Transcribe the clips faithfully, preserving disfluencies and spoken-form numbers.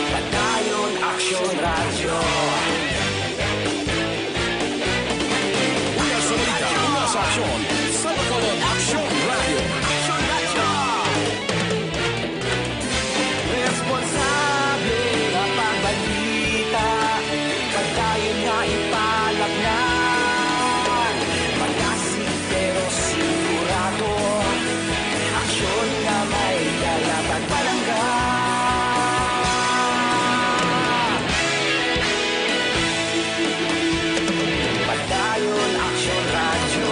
Padayon Aksyon Radyo. Una sa balita, una sa aksyon, sa Bacolod, Aksyon Radyo. Aksyon Radyo. Responsable nga pagbalita, padayon nga ipalapnan. Magasig pero sigurado, aksyon nga may dala kag palangga. Padayon Aksyon Radyo.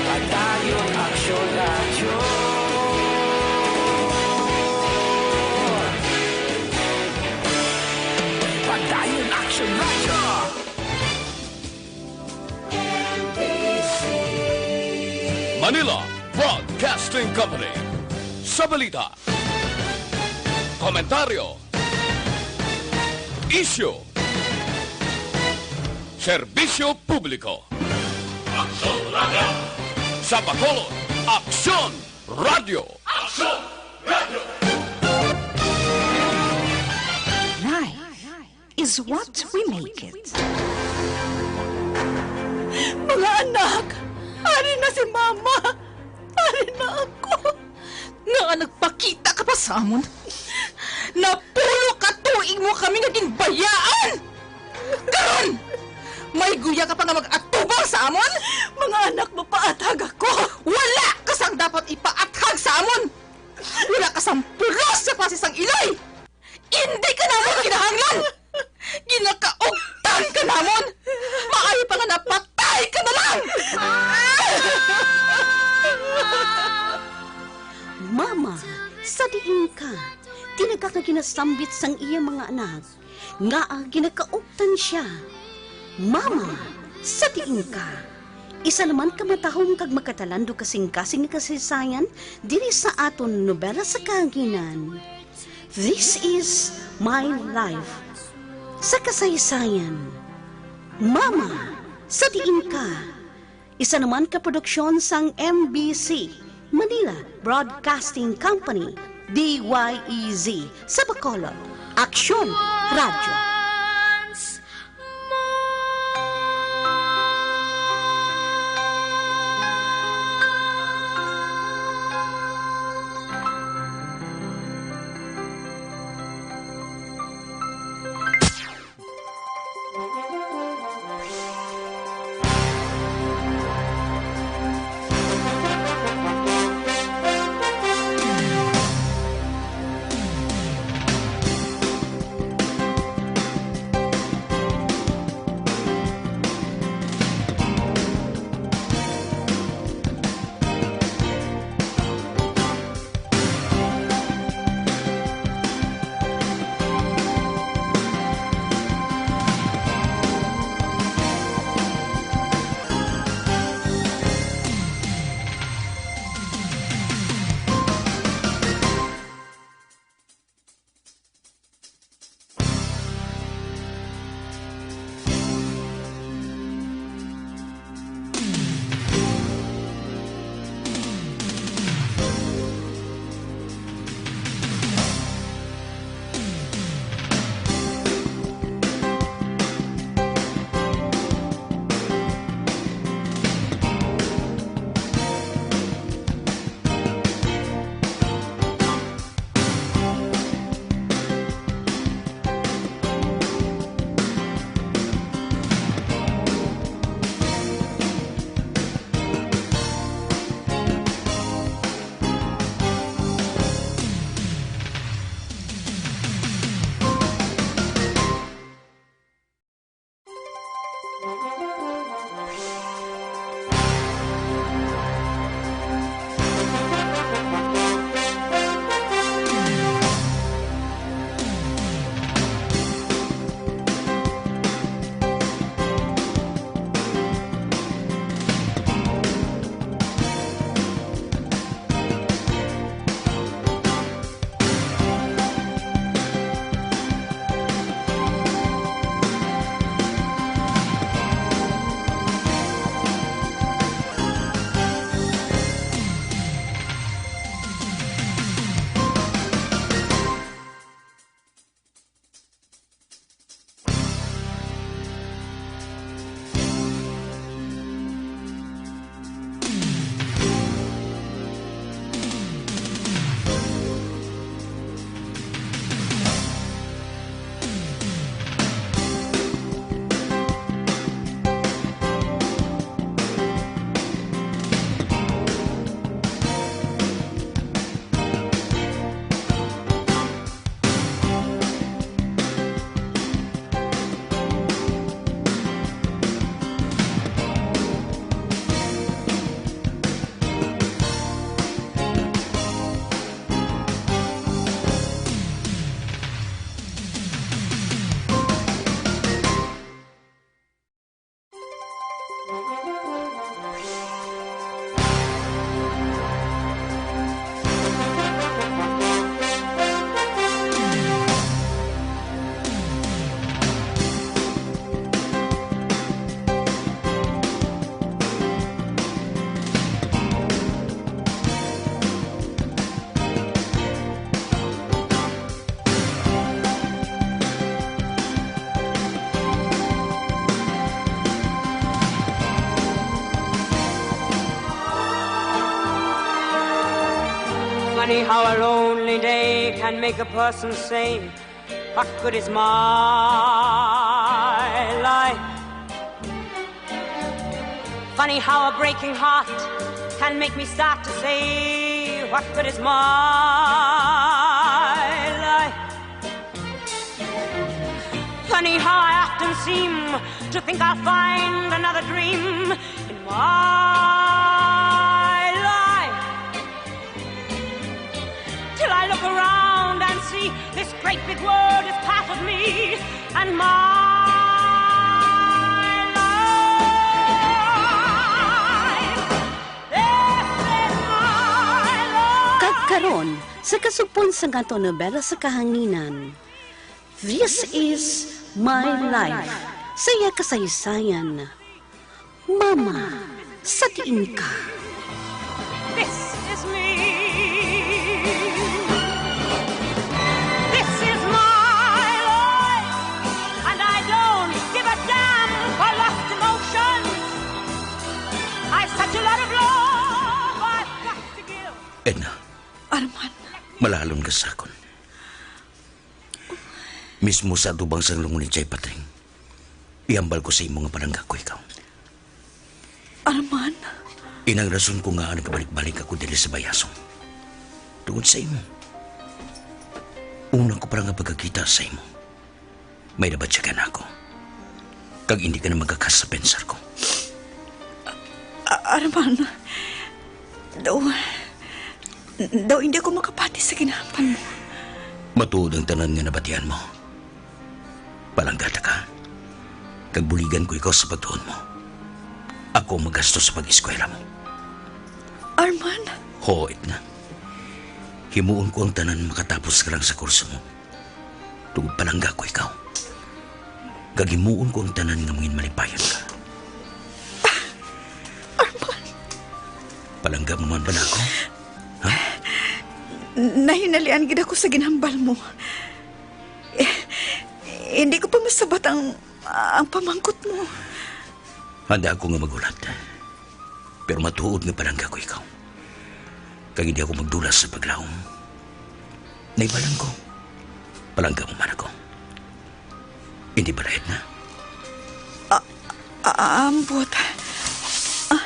Padayon Aksyon Radyo. Padayon Aksyon Radyo. Manila Broadcasting Company. Sa balita, komentaryo, isyu, serbisyo publiko. Aksyon Radyo. Sa Bacolod, Aksyon Radyo. Aksyon Radyo. Life is what we make it. Mga anak, ari na si Mama. Ari na ako. Nga nagpakita ka pa sa amon? Napulo ka tuig mo kami nga ginbayaan! Karon, may guya ka pa nga mag-atubang sa amon? Mga anak, mapaathag ako. Wala ka sang dapat ipaathag sa amon! Wala ka sang pulos sa klase sang iloy! Indi ka namon kinahanglan! Ginakaugtan ka namon! Maayo pa nga napatay ka na lang! Mama, sa diin ka? Tinaga ka ginasambit sang iya mga anak, ngaa ginakaugtan siya. Mama, sa diin ka? Isa naman ka matahom kag makatalandog kasing-kasing nga kasaysayan diri sa aton nobela sa kahanginan. This is My Life. Sa kasaysayan, Mama, sa diin ka? Isa naman ka produksyon sang M B C, Manila Broadcasting Company, D Y E Z, sa Bacolod, Aksyon Radyo. Funny how a lonely day can make a person say, "What good is my life?" Funny how a breaking heart can make me start to say, "What good is my life?" Funny how I often seem to think I'll find another dream in my life, till I look around and see this great big world is part of me and my life. This is my life. Kag karon, sa kasugpon sang aton nobela sa kahanginan, This is My Life, sa iya kasaysayan, Mama, sa Diin Ka? This is me. This is my life, and I don't give a damn for lost emotions. I've such a lot of love I've got to give. Edna, Arman. Malalon ka sa akon. Mismo sa atubang sang lungon ni Jay Patring, ihambal ko sa imo nga palangga ko ikaw. Arman? Inang rason ko nga nagabalik-balik ako diri sa Bayasong. Tungod sa imo. Una ko pa nga pagkakita sa imo, may nabatyagan ako. Kag hindi ka na magkakas sa pensar ko. A-, Arman, daw, daw hindi ako makapati sa ginahambal mo. Matuod ang tanan nga nabatian mo. Palanggata ka, kag buligan ko ikaw sa pagtuon mo. Ako magasto sa pag-eskwela mo. Arman? Ho, Edna. Himuon ko ang tanan makatapos ka lang sa kurso mo. Tungod palangga ko ikaw. Kag himuon ko ang tanan nga mangin malipayon ka. Arman! Palangga mo man ba na ako? Ha? Nahinalian gid ako sa ginhambal mo. Eh, hindi ko pa masabat ang, ang pamangkot mo. Handa ako nga maghulat. Pero matuod nga palangga ko ikaw. Kag hindi ako magdulas sa paglaom. Naibalan ko. Palangga mo man ako. Hindi ba, Edna? Ah, ah, ambot. Ah,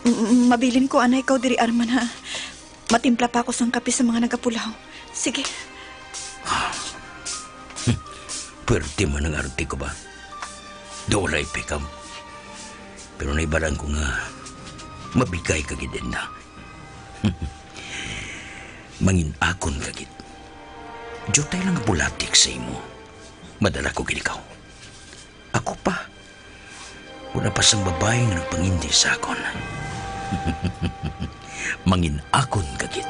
m-, mabilin ko, anay ikaw diri, Arman, ha? Matimpla pa ako sang kape sa mga nagapulaw. Sige. Ah. Pwerte man ang arte ko ba? Daw walay pick-up. Pero naibalan ko nga mabigay ka gid, Edna. Mangin-akon ka gid. Diutay lang nga bulatik sa imo. Madala ko gid ikaw. Ako pa. Wala pa sang babayi nga nagpangindi sa akon. Mangin-akon ka gid.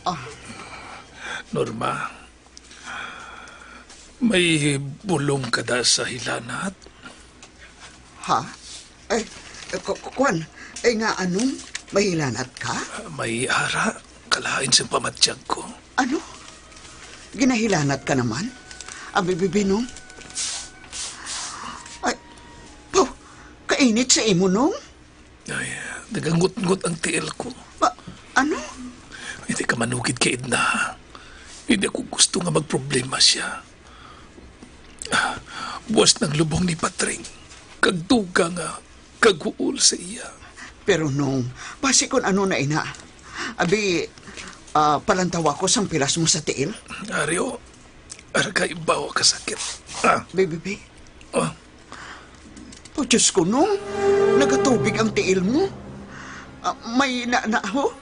Ah. Norma, may bulong ka da sa hilanat? Ha? Eh, eh, ku-, ku-, kuwan, eh, nga anong mahilanat ka? May ara, kalain sang pamatyag ko. Ano? Ginahilanat ka naman? Abi, bibi, no? Ay, po, kainit sa imo, no? Ay, nagangutngot ang tiil ko. Ba, ano? Hindi ka manugid kay Edna, ha? Hindi ako gusto nga magproblema siya. Ah, buwas nang lubong ni Patring, kag dugang nga kaghuol sa iya. Pero, Nong, basi kon ano na ina. Abi, ah, palantawa ko sang pilas mo sa tiil. Aryo, ara kay bawa kasakit. Ah. Baby, baby. Ah. Oh, Diyos ko, Nong, nagatubig ang tiil mo. Ah, may na, na, ho?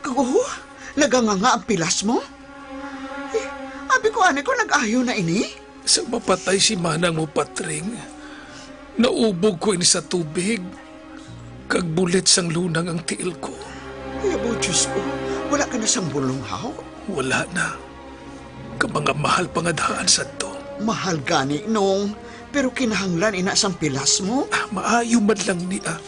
Kag, oh, naganganga ang pilas mo? Eh, abi ko, ani ko, nag-ayo na ini? Sa mapatay si manang mo, Patring, naubog ko ini sa tubig, kag bulit sang lunang ang tiil ko. Ay, abo, Diyos ko, wala ka na sang bulong, haw? Wala na. Ka mga mahal pa nga daan sadto. Mahal gani, Nong, pero kinahanglan ina sang pilas mo. Ah, maayo man lang ni, ah.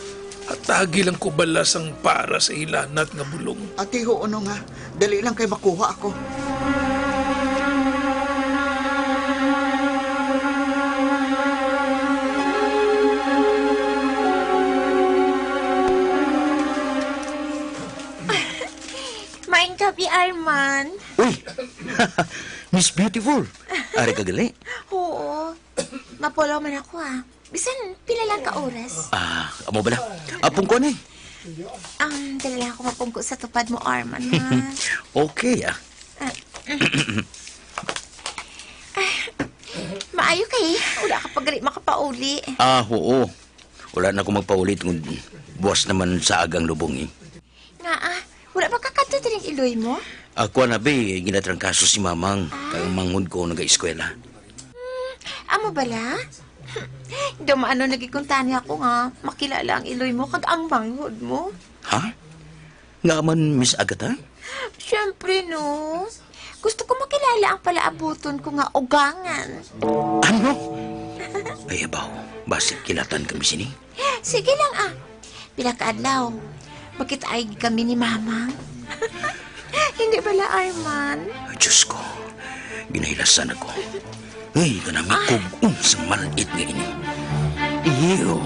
Hatagi lang ko bala sang para sa hilanat nga bulong. Ati, huo, Nong, ah. Dali lang kay makuha ako. P R man. Uy! Miss Beautiful! Ari ka gali? Oo. Mapulaw man ako, ah. Bisan pila lang ka oras. Ah, amo bala. Apong ko ni. Um, dali lang ako mapungko sa tupad mo, Arman, ha? Okay, ah. Ah, ah, maayo kay wala ka pa gali makapauli. Ah, oo. Wala na ako magpauli tungod buwas naman sa agang lubong, eh. Nga, ah, wala ba ka kadto diring iloy mo? Ako na, be, ginatrangkaso si Mamang, Ah. kay ang manghod ko nag-eskwela. Hmm, amo bala? Daw maano nagikuntani ako nga makilala ang iloy mo kag ang manghod mo. Ha? Nga man, Miss Agatha? Siyempre, no. Gusto ko makilala ang palaabuton ko nga ugangan. Ano? Ay, abaw, basig kilatan kami sini. Sige lang, ah. Pila ka adlaw, magkita-ay kami ni Mamang. Hindi bala, Arman? Ay, Diyos ko, ginahilasan ako. Ay, kanami Ah. kog unsang malait nga ini. Iyo.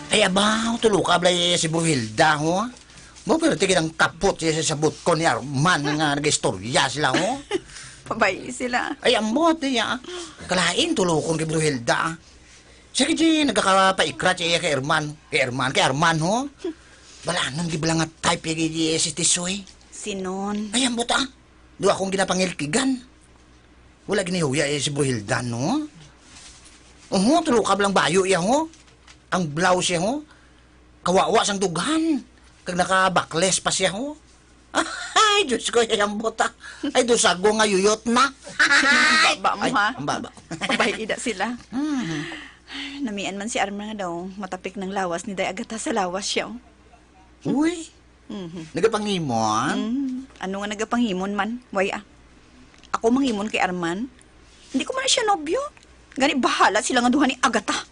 Ay, abaw, tulo ka balay si Bro Hilda, ho? Mo, pero tigil ang kapot siya sa sabot ko ni Arman nga nag-istorya sila, ho? Pabay sila. Ay, ambot niya. Kalain, tulokon kay Bro Hilda. Sige, di, nagkakapaikrat siya kay Arman. Kay Arman, kay Arman, ho? Balanon, di bala nga type, eh, di, si Tisoy? Sinon. Ay, ambot, ah. Do akong ginapangilkigan. Wala ginihuya, eh, si Bro Hilda, no? Oho, tulo ka lang bayo iya, ho? Ang blouse iya, ho? Kawawa sang dughan. Kag nakabakles pa siya, ho? Ay, Diyos ko, ay, ang buta. Ay, dusago nga yuyot na. Baba mo, Ay, ha? Ang baba. Babae ida sila. Hmm. Namian man si Arman nga daw, matapik ng lawas ni Day Agata sa lawas siya, oh. Uy, Mhm. Nagapangimon? Mm. Ano nga nagapangimon man? Way, ah. Ako mangimon kay Arman? Hindi ko man siya nobyo. Gani bahala sila nga duha ni Agata.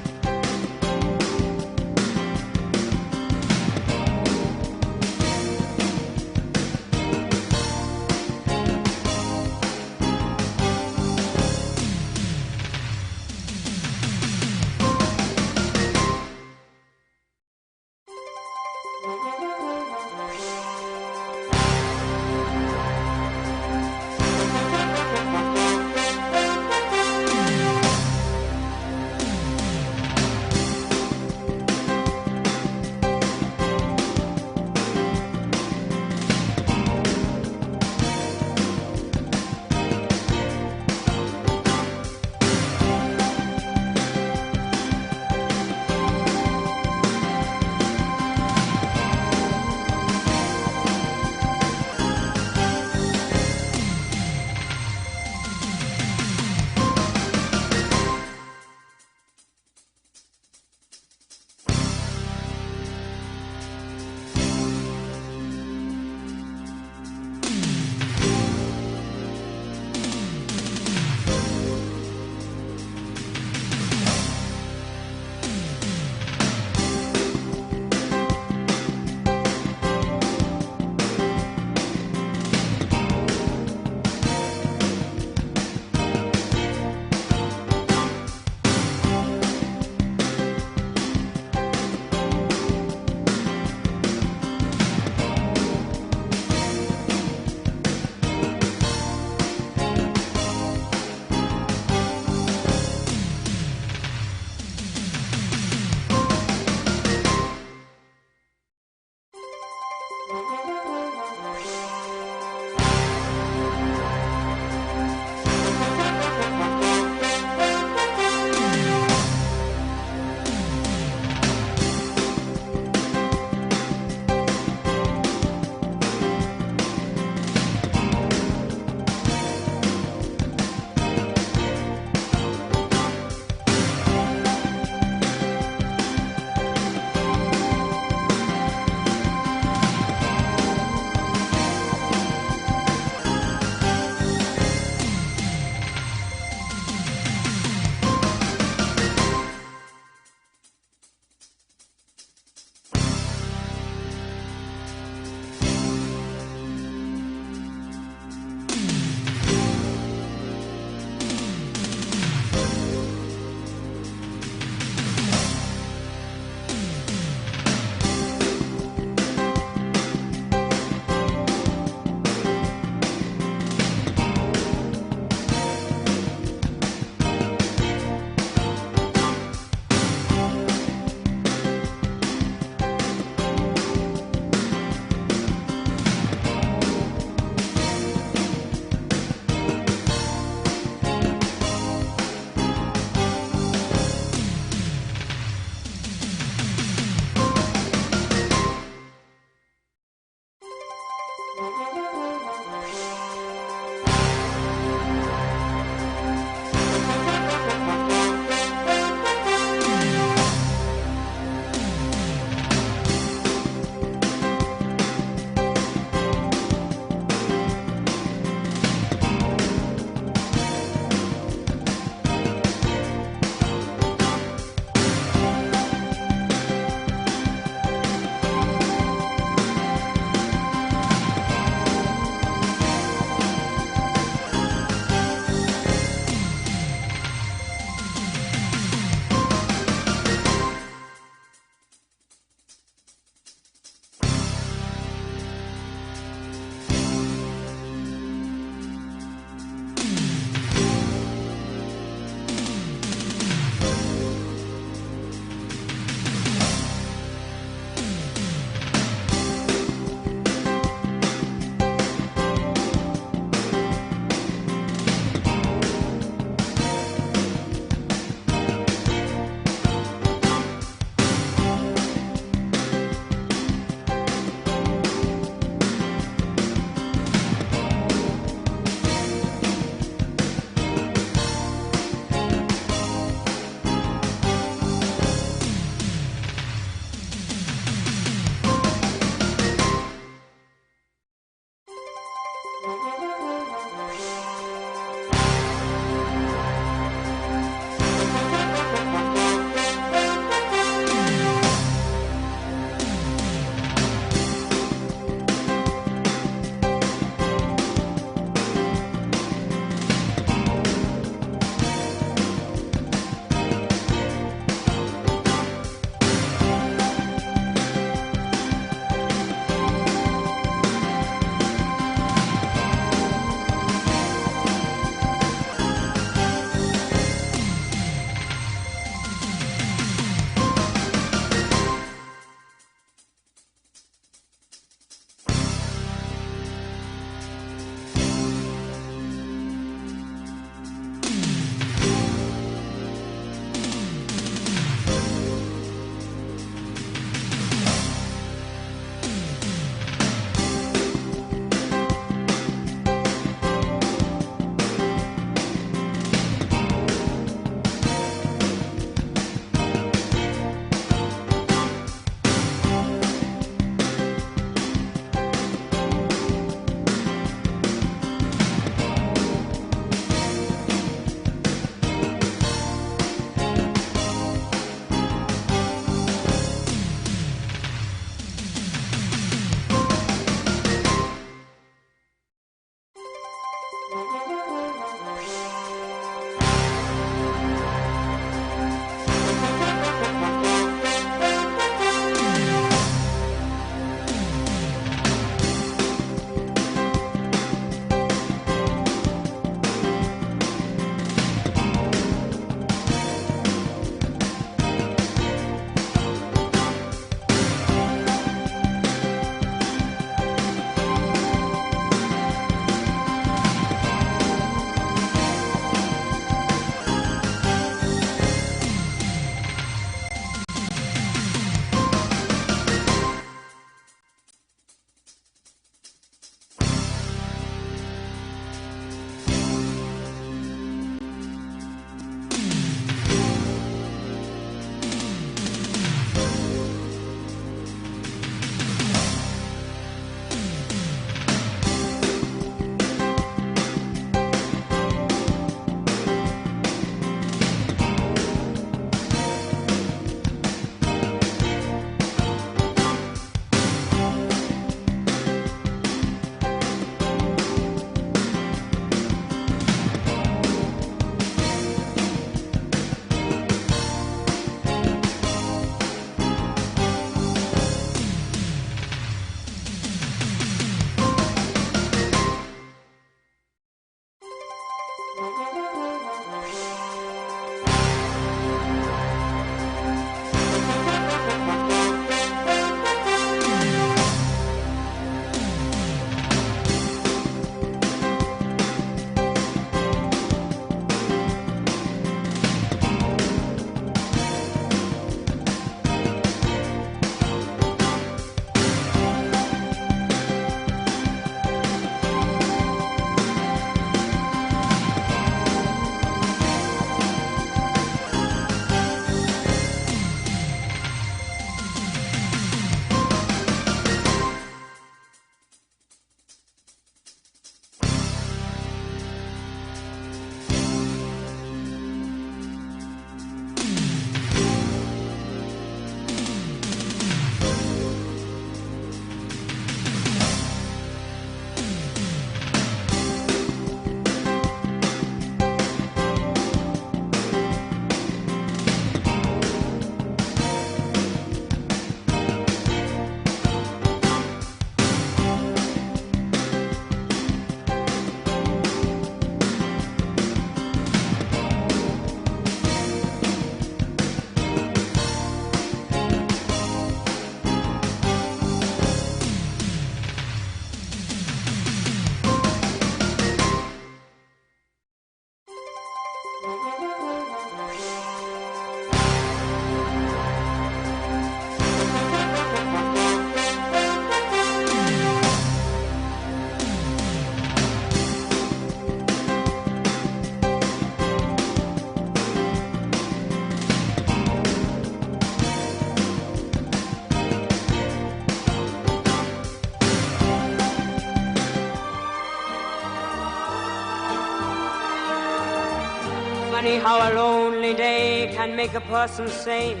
Funny how a lonely day can make a person say,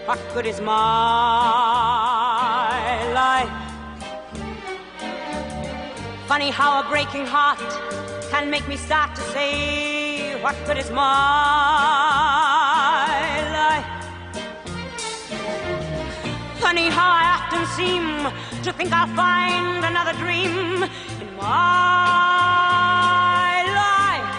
"What good is my life?" Funny how a breaking heart can make me start to say, "What good is my life?" Funny how I often seem to think I'll find another dream in my life,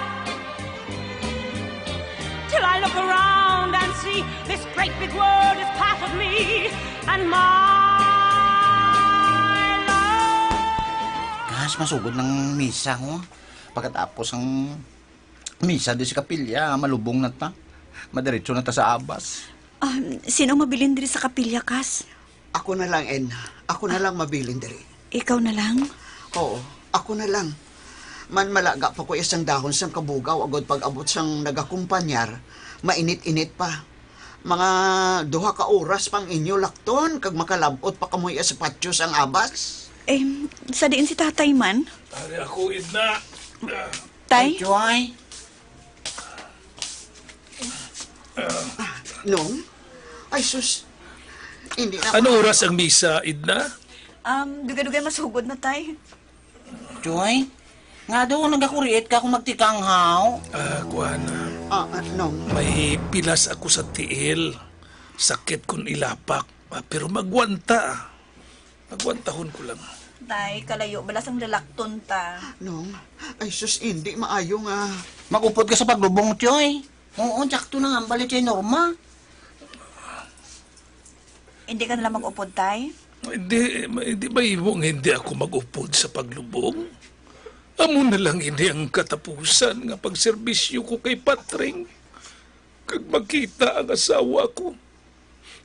till I look around and see this great big world is part of me and my life. Kas, masugod ng misa, ho. Pagkatapos ang misa di sa kapilya, malubong na ta. Madiretso na ta sa abas. Um, sino mabilin diri sa kapilya, Kas? Ako na lang, Edna. Ako na lang mabilin diri. Ikaw na lang? Oo, ako na lang. Man malaga pa ko isang dahon sang kabugaw agod pag-abot sang nagakumpanyar, mainit-init pa. Mga duha ka oras pang inyo lakton kag makalab-ot pa kamo iya sa patio sang abas. Em, sa diin si tatay man? Ari ako, Edna. Tay? Ay, Joy. Nong? Ay, sus. Hindi na. Ano oras ang misa, Edna? Um, dugay-dugay masugod na, tay. Joy, nga daw nagakuriit ka kung magtikang haw? Ah, kuan na. Ah, ah, Nong. May pilas ako sa tiil. Sakit kon ilapak. Ah, pero magwanta. Pagwantahon ko lang. Tay, kalayo bala sang lalakton ta. Nong, ay sus, hindi maayo nga. Mag-upod ka sa paglubong, Tiyoy. Oo, sakto na nga ang balik kay Norma. Hindi ka na lang mag-upod, Tay? Hindi, hindi ba imo nga hindi ako mag-upod sa paglubong? Amo na lang ini ang katapusan nga pagserbisyo ko kay Patring. Kag makita ang asawa ko.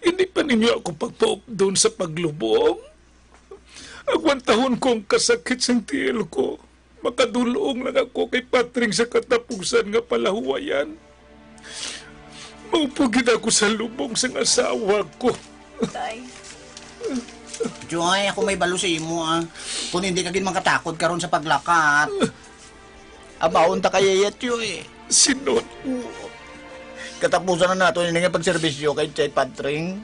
Hindi pa ninyo ako pagpaupdon sa paglubong? Agwantahon ko ang kasakit sang tiil ko. Makadul-ong lang ako kay Patring sa katapusan nga palahuwayan. Maupod gid ako sa lubong sang asawa ko. Tay. Joy, ako may balo sa imo, ah. Kung hindi ka gid makatakod karon sa paglakat, abaon ta kaya yatyo, eh. Sinod. Katapusan na nato ini nga pagserbisyo kay Chay Patring.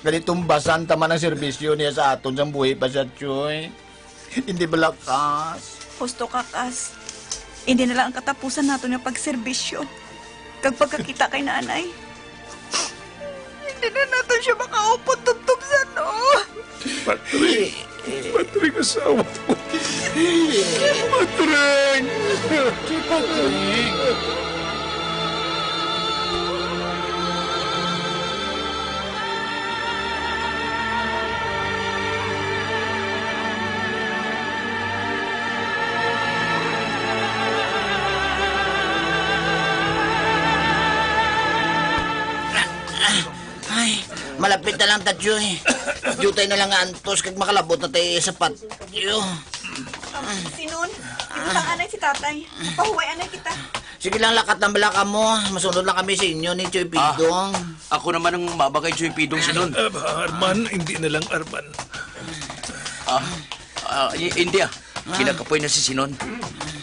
Gali tumbasan ta man ang serbisyo niya sa aton sang buhi pa siya, Choy. Hindi balakas. Husto ka, Kas. Hindi na lang ang katapusan naton nga pagserbisyo kag pagkakita kay Nanay. Hindi na naton siya makaupod tubtob sa no. Patring! Patring, asawa ko! Patring! Patring! Ay, malapit na lang ta, Joy. Diutay na lang nga antos kag makalabot na tayo sa patio. Sinon, ibutangan na si tatay. Pahuway anay kita. Sige lang, lakat lang bala kamo. Masunod lang kami sa inyo ni Choy Pidong. Ah, ako naman ang mabakay Choy Pidong, Sinon. Ah, Arman, hindi na lang Arman. Ah, ah, i-, hindi ah. Kinakapoy na si Sinon.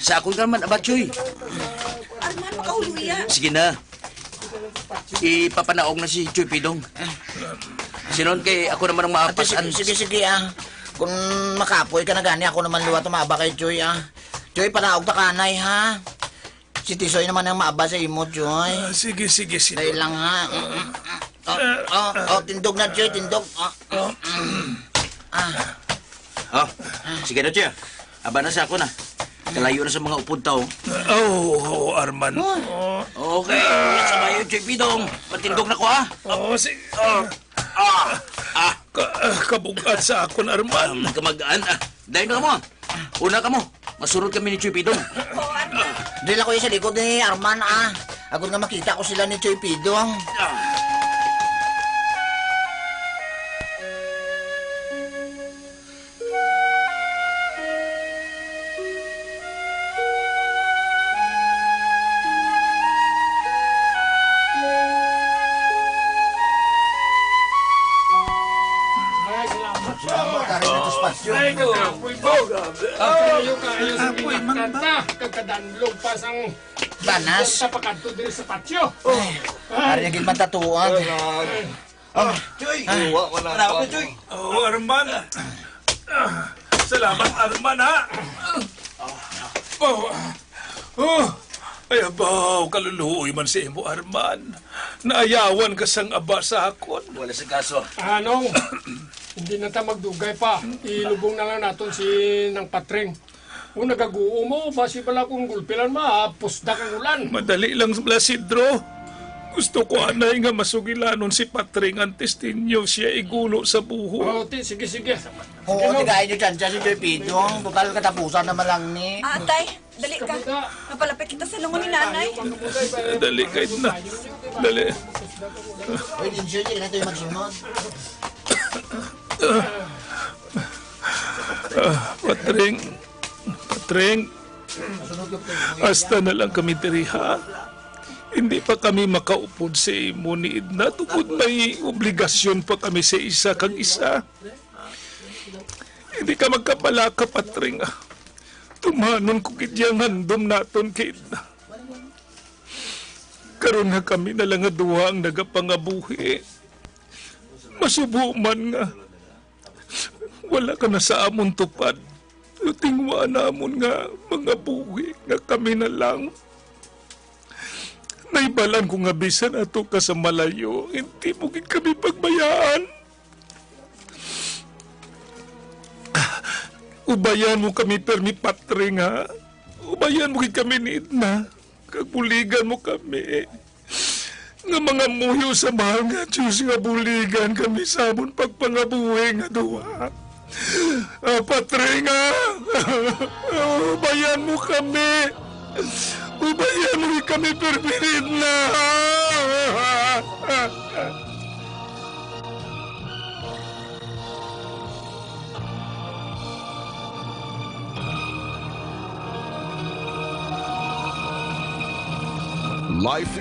Sa akon ka naman, Abachoy. Arman, makauluya. Sige na. Ipapanaog na si Choy Pidong. Sinon kay ako naman ang Ate, maapasan. Sige, sige, sige, ah. Kung makapoy ka na gani, ako naman liwat ang maaba kay Choy, ah. Choy, panaog ta kanay, ha? Si Tisoy naman ang maaba sa imo, Choy. Ah, sige, sige, sige. Dahil lang, ha? Mm, mm, mm. Oh, oh, oh, tindog na, Choy, tindog. Oh, mm, mm. Ah. Oh, sige na, Choy. Aba na sa ako na. Kalayo na sa mga upod tao. Oh, oh, Arman. Oh. Okay, sa bayo, Choy Pidong. Patindog na ko, ha? Oh, si- Ah, ah, ah. Ka-, ah, kabug-at sa akon, Arman. Ah, magkamagaan, ah. Dahil na mo. Una ka mo. Masunod kami ni Choy Pidong. Dili ko sa likod ni Arman, ah. Agod nga makita ko sila ni Choy Pidong. Ay, salamat. Salamat, Ari, sa espasyo. Ay, kapoy ba? Ang kayo, kayo sa Apoy, man ba? Kanta, kagkadanlog pa sang Banas. Sa pakadto diri sa patio. Ay, ari na gid man tatuan. Ah, Choy! Ay, wa, wala Wala pa. Ako, Choy! Oh, Arman. Ah, salamat, Arman, ha? Oh, oh. Ay, abaw, kaluluoy man sa imo, Arman. Naayawan ka sang aba sa akon. Wala sa kaso. Anong? Hindi na ta magdugay pa. Ilubong na lang naton si Nang Patring. Kung nagaguo mo, basi bala kung gulpi lang, mapusdak ang ulan. Madali lang, Blas Sidro. Gusto ko anay nga masugilanon si Patring antes ninyo siya igulo sa buho. Oh, ti, sige, sige. Oo, Sige, tigain nyo dyan, dyan si Pepito. Total, katapusan naman lang ni. Ah, tay, dali ka. Mapalapit kita sa lungon ni nanay. Dali, kahit na. Dali. Uy, Lindsay, hindi na tayo magsunod. Ah, Patring, Patring, hasta na lang kami diri, ha? Hindi pa kami makaupod sa imo ni Edna tungod may obligasyon pa kami sa isa kag isa. Hindi ka magkabalaka, Patring, ah. Tumanon ko gid ang handom naton kay Edna. Karon nga kami na lang nga duha ang nagapangabuhi, masubo man nga wala ka na sa amon tupad. Tingwa namon nga mga buhi nga kami na lang. Nahibalan ko nga bisan ato ka sa malayo, hindi mo gid kami pagbayaan. Ubayan mo kami, permi, Patring, ha? Ubayan mo gid kami ni Edna. Kag buligan mo kami nga mga muyo sa mahal nga Diyos nga buligan kami sa amon pagpangabuhi nga duha. Ah, Patring, ah, ubayan mo kami. Ubayan mo kami, permi ni Edna. Life.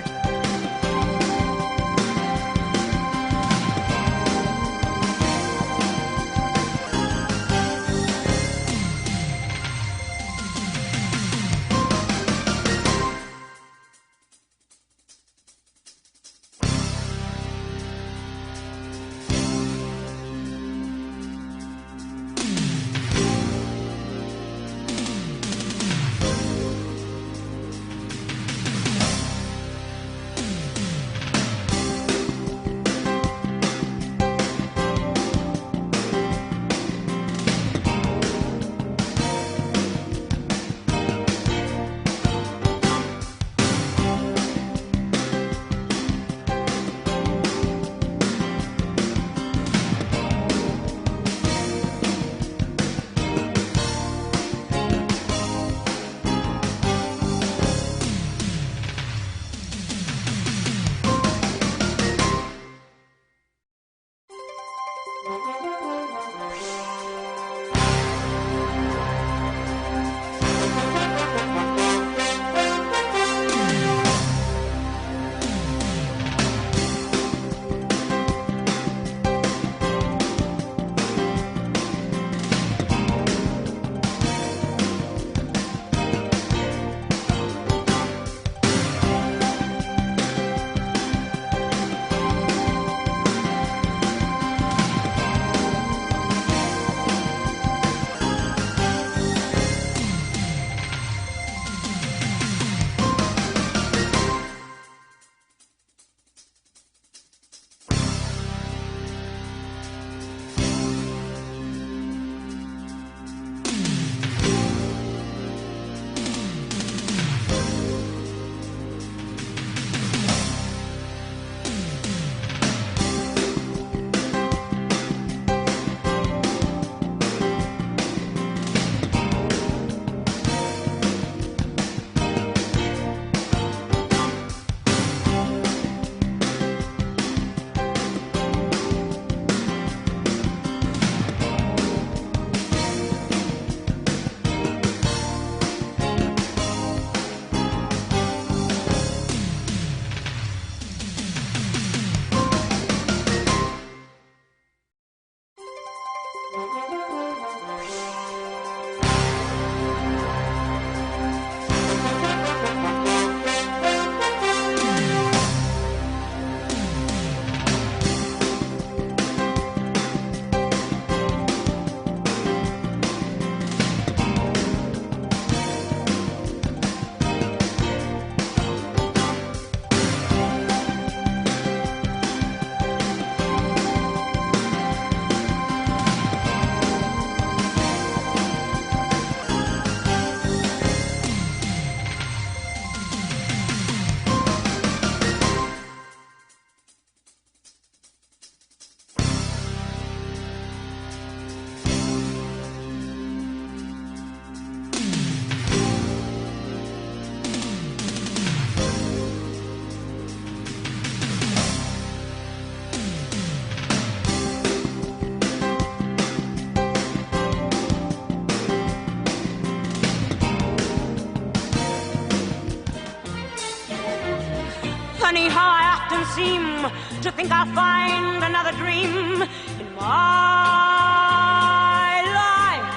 Funny how I often seem to think I'll find another dream in my life.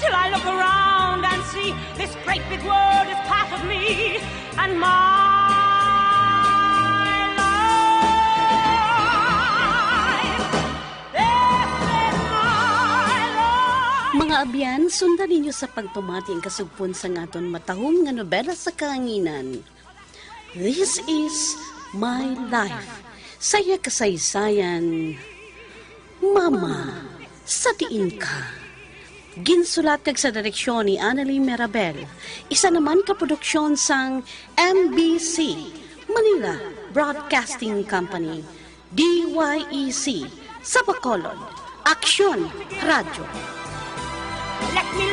Till I look around and see this great big world is part of me and my life. This is my life. Mga abyan, sundan ninyo sa pagpamati ang kasugpon sang aton matahom nga nobela sa kahanginan. This is my life. Sa iya kasaysayan, Mama, sa diin ka? Ginsulat kag sa direksyon ni Annalie Merabel. Isa naman ka produksyon sang M B C, Manila Broadcasting Company, D Y E C, sa Bacolod, Aksyon Radyo. Let me